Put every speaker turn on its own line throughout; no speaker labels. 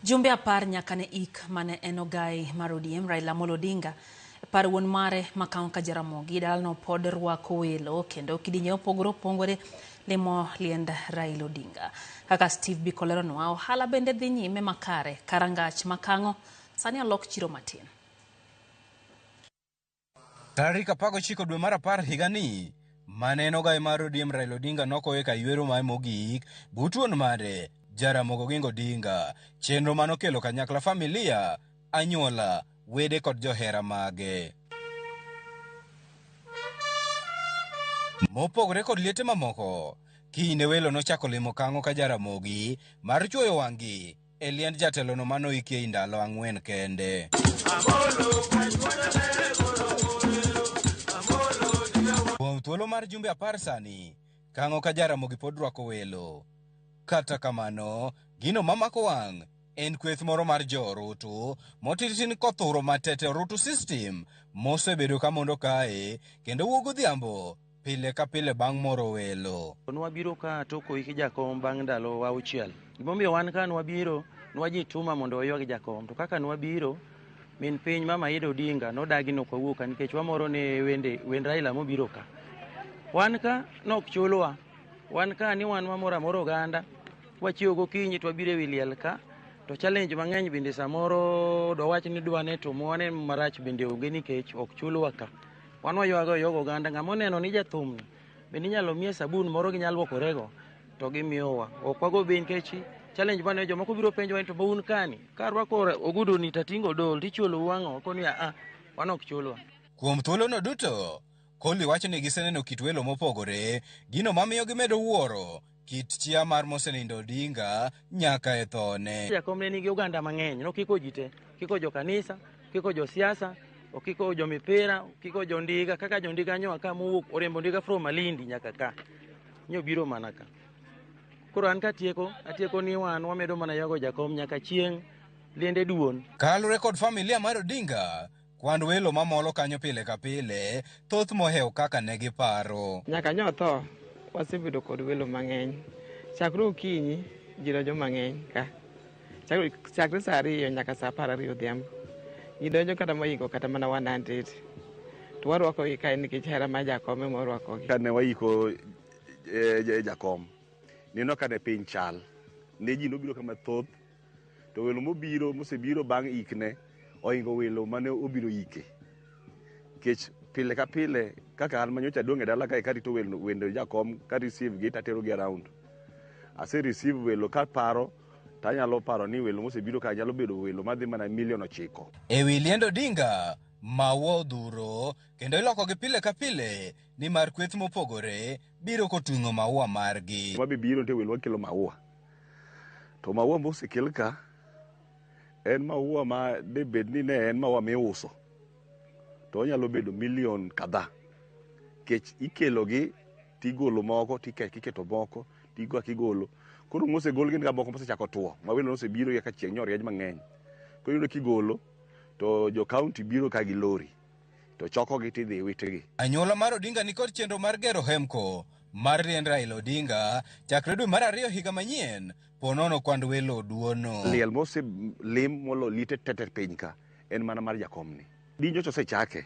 Jumbe 10 nyaka ne ik mane en ogai mar ODM Raila Amolo Odinga par wuon mare Makao ka Jaramogi. Dalano pod rwako welo kendo kidinje mopogore opogore limo liend Raila Odinga. Kaka Steve Biko leronwa, ohala bende dhi nyime makare karangach makang'o sani olok chiro matin.
Tarik 19 dwe mar 10 higani, mane en ogai mar ODM Raila Odinga nokowe ka ywero mae mogik but wuon mare Jaramogi Oginga Odinga, chenro manokelo kanyakla familia, anyuola, wede kod johera mage. Mopogore kod liete mamoko, kinyne welo nochako limo Kang'o ka Jaramogi mar chuoyo wang'gi e liend jatelono manoikie ndalo 4 kende. Kuom thuolo mar jumbe 10 sani, Kang'o ka Jaramogi pod rwako welo. Kata kamano, gino mamako wang' en kweth moro mar jo orutu motitin kothuro matete orutu system mosebedo ka mondo kae kendo wuok godhiambo pile ka pile bang' moro welo.
Nwabiro ka tok oiki jakom bang' ndalo 6. Gimomiyo wan ka nwabiro, nwajituma mondo waywag jakom. To kaka nwabiro, min piny Mama Ida Odinga nodagi nok wawuok ka nikech wamoro ne wende wend Raila mobiro ka. Wan ka nok chulwa. Wan ka ni wan wamoro amora oganda. Wachiewo gokinyi to wabiro e wi liel ka. To challenge mang'eny bende samoro dwawach ni dwane to mwane marach bende onge nikech ok chulwa ka. Wan waywago yogo oganda, ng'ama oneno ni jathumni bende inyalo miye sabun moro ginyalo luokorego to gimiyowa. Ok wago bei nikech challenge mane jomoko biro penjowa ni to ba un kani ka arwako ogudu ni tating'o dol tichulou ang'o? Wakoni a wan ok chulwa.
Kuom thuolono duto, Koli wacho ni giseneno kit welo mopogore, gino mamiyo gimedo wuoro kit chia mar mosenindo Odinga nyaka e thone.
Jakom ne nigi oganda mang'eny, nokiko ji te, okiko jo kanisa, okiko jo siasa, okiko jo mipira, okiko jo ndiga, kaka jo ndiga nyoa ka mowuok oriembo ndiga from Malindi nyaka ka. Nyobiro mana ka. Koro an katieko, atieko ni wan wamedo mana ywago jakom nyaka chieng' liende duon.
Kaluwore kod familia mar Odinga, kwand welo mamolo kanyo pile ka pile thoth mohewo kaka ne giparo.
Nyaka nyo tho, wasebedo kod welo mang'eny. Chakre okinyi, ji donjo mang'eny ka. Chakre saa 2 nyaka saa 12 odhiambo. Ji donjo kata moingo kata mana 100. To warwakogi kae nikech hera mar jakom ema warwakogi.
Kane waiko jakom, neno ka ne piny chal. Ne ji nobiro kama thoth, to welo mobiro, mosebiro bang' ikne, oingo welo mane obiro ike. Nikech pile ka pile, kaka an manyocha aduong' e dala kae karito wendo jakom, ka receive gi tatero gi around. Ase receive welo kaparo, tanyalo paro ni welo mosebiro ka nyalo bedo welo madhi mana milion 9.
E wi liend Odinga, maua odhuro kendo ilokogi pile ka pile nimar kweth mopogore biro koting'o maua margi.
Mabe biro nitie welo makelo maua. To maua mosekel ka en maua ma debed ni ne en maua miuso to onyalo bedo milion kadhaa. Nikech ikelogi tigolo moko tiketo moko tigo kigolo. Koro mosegol gin ga moko mosechako tuo ma welo nosebiro ka chieng' nyo rieny mang'eny. Koro iyudo kigolo to jo county biro ka gi lori to chokogi tidhi witgi.
Anyuola mar Odinga nikod chenro mar gero hemko mar liend Raila Odinga chakre dwe mar 2 higa manyien ponono kwand welo duono.
Liel moselim molo liete tete piny ka en mana mar jakomni. Dinjo osechake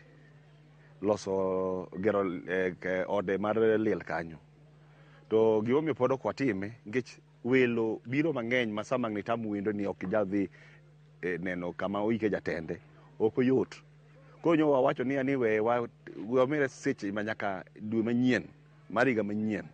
loso gero ode mar liel kanyo. To gimomiyo pod ok watime nikech welo biro mang'eny ma sama ng'e tam wendo ni ok inyal dhi neno kama oike jatende ok oyot. Koro nyo wawacho niya ni we wamire seche ma nyaka dwe manyien mar higa manyien.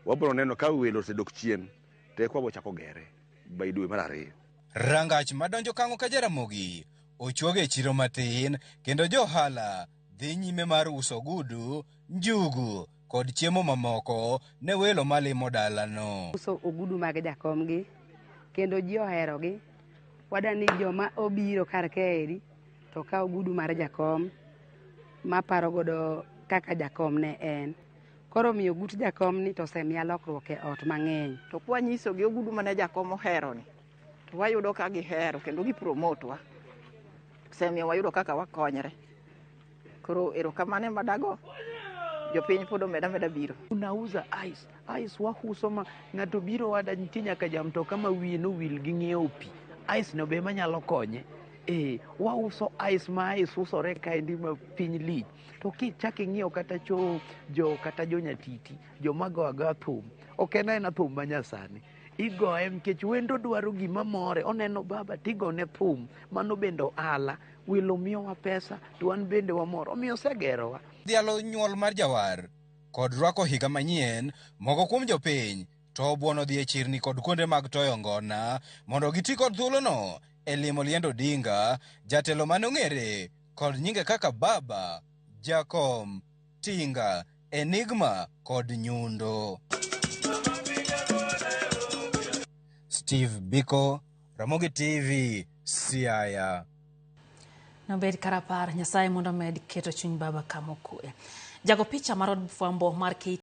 Wabiro neno ka welo osedok chien to eka wabiro chako gere by dwe mar 2.
Rangach madonjo Kang'o ka Jaramogi ochuoge e chiro matin kendo jo ohala dhi nyime mar uso ogudu, njugu kod chiemo mamoko ne welo malimo dalano.
Uso ogudu mag jakomgi kendo ji oherogi. Wadwa ni joma obiro kar kaeri to kaw ogudu mar jakom maparo godo kaka jakom ne en. Koro miyo ogut jakom ni to osemiya lokruok e ot mang'eny.
To kwanyisogi ogudu mane jakom ohero ni to wayudo ka gihero kendo gipromote wa. Osemiyo wayudo kaka wakonyre. Koro erokamano ema dago jopiny pod omeda meda biro.
Unauza ice, ice wahuso ma ng'ato biro wada nitie nyaka ja mtoka ma wiye nowil gi ng'iewo pi. Ice no be ema nyalo konye. Ee, wauso ice ma ice usore kaendi ma piny lich. To kichak ing'iyo kata cho jo kata jo nyatiti, joma go agoya thum, ok en aena thum ma nyasani. Igoye nikech wendo dwaro gima more, oneno baba tigone thum, mano bende ohala. Welo miyowa pesa to wan bende wamor, omiyo osegerowa.
Dhialo nyuol mar jawar kod rwako higa manyien, moko kuom jopiny to obuono dhi e chirni kod kuonde mag toyo ngona mondo giti kod thuolono e limo liend Odinga, jatelo mane ong'ere kod nyinge kaka Baba, Jakom, Tinga, Enigma kod Nyundo. Steve Biko, Ramogi TV, Siaya.
Nobed karapar, Nyasaye mondo omed keto chuny baba kama okwe. Jago picha mar od fwambo mar KTN.